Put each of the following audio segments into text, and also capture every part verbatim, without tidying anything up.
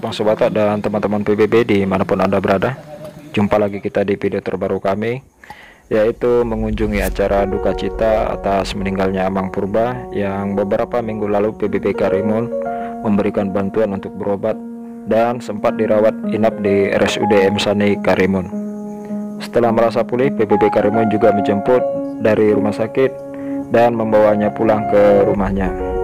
Bangso Batak dan teman-teman P B B di mana pun Anda berada. Jumpa lagi kita di video terbaru kami, yaitu mengunjungi acara duka cita atas meninggalnya Amang Purba yang beberapa minggu lalu P B B Karimun memberikan bantuan untuk berobat dan sempat dirawat inap di R S U D M Sani Karimun. Setelah merasa pulih, P B B Karimun juga menjemput dari rumah sakit dan membawanya pulang ke rumahnya.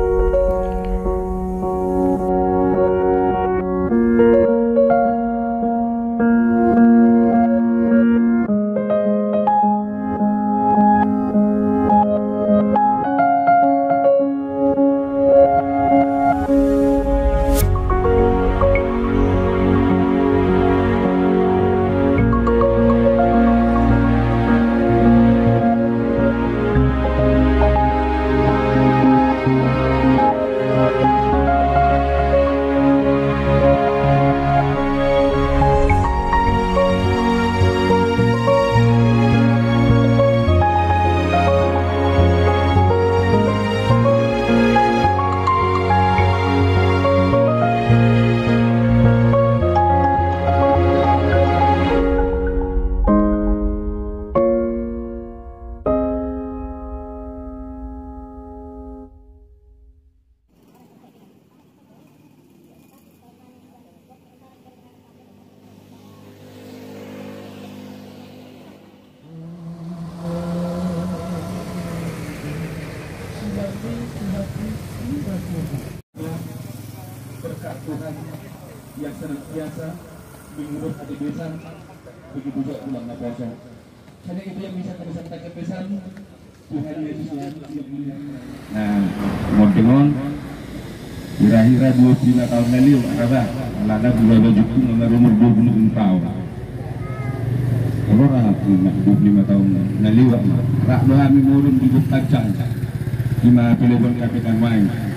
Berkat Tuhan yang senantiasa mengurus hati besan, begitu juga bulan puasa. Hanya itu yang bisa kami sampaikan pesan. Tuhan Yesus yang mulia. Nah, monding on, hira-hira dua puluh lima taon na liwat, raba, alana bula bajukku na marumur dua puluh lima taon. Olo ra, dua puluh lima taon na liwat ma. Rap do hami modom di Bontang, ima telepon Kapitan Wai.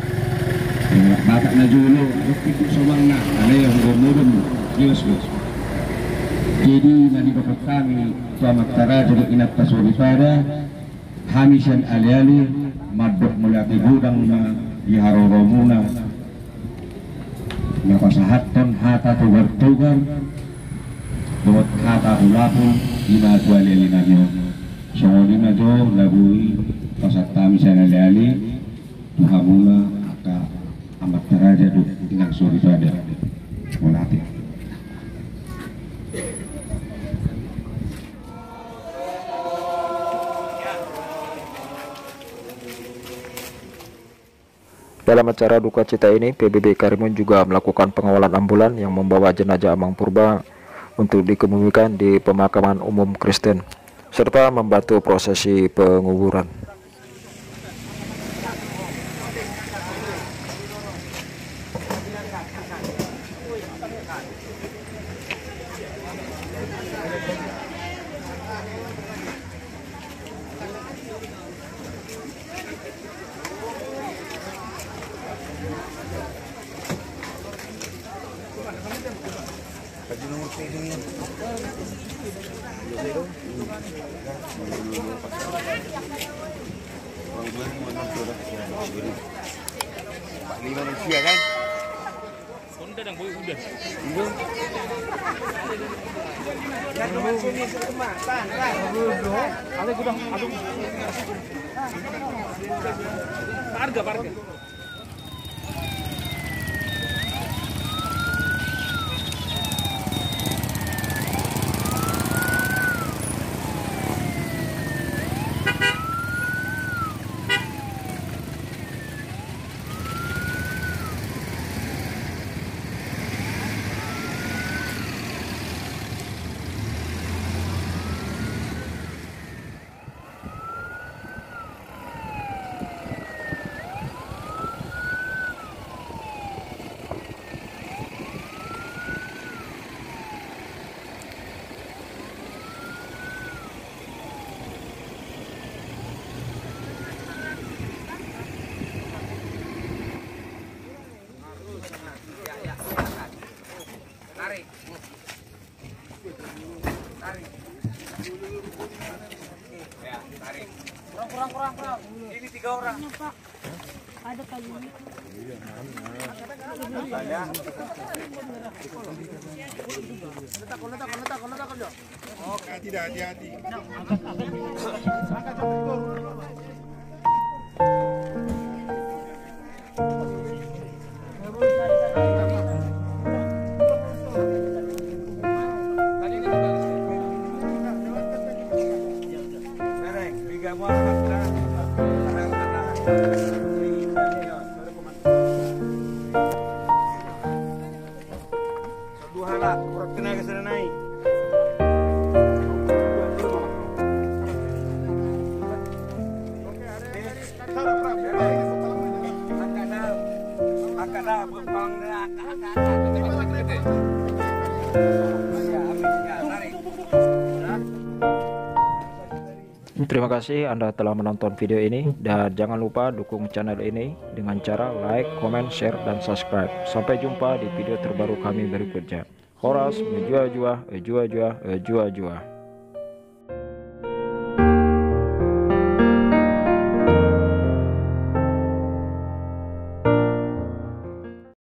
Batak na jolo, adong pintu somang na, ale yang modom, jelas do. Jadi, na didok hami tu amanta raja dohot inanta soripada, hami sian aleale mandok mauliate godang ma di haroromuna, na pasahathon hata togar-togar dohot hata ulapul, ima tu aleale nami on. Songon i ma jo na boi pasahat hami sian aleale tu hamuna angka amanta raja dohot inanta soripada. Mauliate. Dalam acara duka cita ini, P B B Karimun juga melakukan pengawalan ambulan yang membawa jenazah Amang Purba untuk dikebumikan di pemakaman umum Kristen, serta membantu prosesi penguburan. Tarik. Tarik. Ya, tarik. Kurang, kurang, kurang, kurang. Ini tiga orang. Ada kali ini. Oke, tidak hati-hati. Dua halak, kurang tenaga sudah naik. Angkat dah, angkat dah, buat palang dah, angkat, angkat, angkat. Ya, habis, ya, tarik. Terima kasih Anda telah menonton video ini, dan jangan lupa dukung channel ini dengan cara like, comment, share, dan subscribe. Sampai jumpa di video terbaru kami berikutnya. Horas, mejuah-juah, mejuah-juah, mejuah-juah.